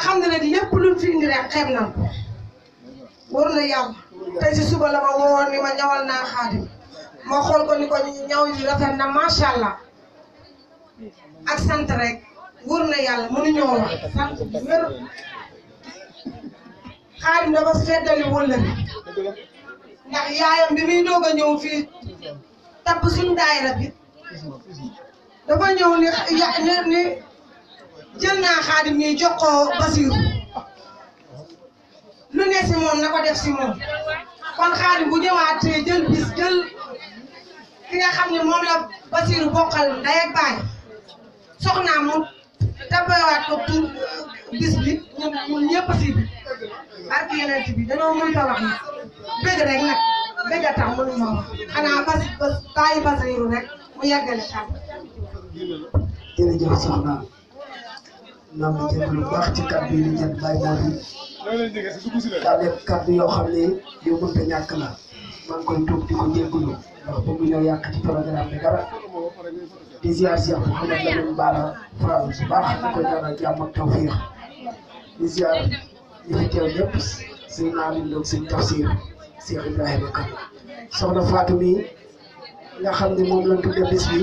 xam ne nag lépp luñ fi indi rek xeeb nañ ko war na yàlla tey si suba la ma woo ni ma ñawal naa Xaadim ma xool ko ni ko ñaw yi rafet na macha allah ak sant rek wóor na yàlla mënuñoo wax sant wér Xaadim dafa feddali wëllëri ndax yaayam bi muy doog a ñëw fii tabb suñu daayira bi dafa ñëw ni jël naa Xaadim ñuy jox ko Basiru lu ne si moom na ko def si moom kon Xaadim bu ñëwaatee jël bis jël ki nga xam ne moom la Basiru bokkal ndey ak baay soxnaam mu tabbawaat ko tur bis bi ñun ñëpp si bi barki yeneen bi dañoo mënut a wax nag bëgg rek nag bëgg a tax mënuñoo wax xanaa bàyyi Basiru rek mu yeggale kàddu. jërëjëf soxna ñoom ñu jégalu lu baax ci kàddu yi ñu jël bàyyi moo fi daa nekk kàddu yoo xam ne yow mënut a ñàkk la maa ngi koy tuub di ko jégalu ndax bëgg ñoo yàq ci programme bi dara di ziar Cheikh Mouhamed Lamine Bara France bu baax di ko ñaanal jàmm ak tawfiix di ziar ñi fi teew ñëpp sëñ Naamin Lo sëñ Tafsir Cheikh Ibrahima Kane soxna Fatou mi nga xam ne moom lañ tuddee bis bi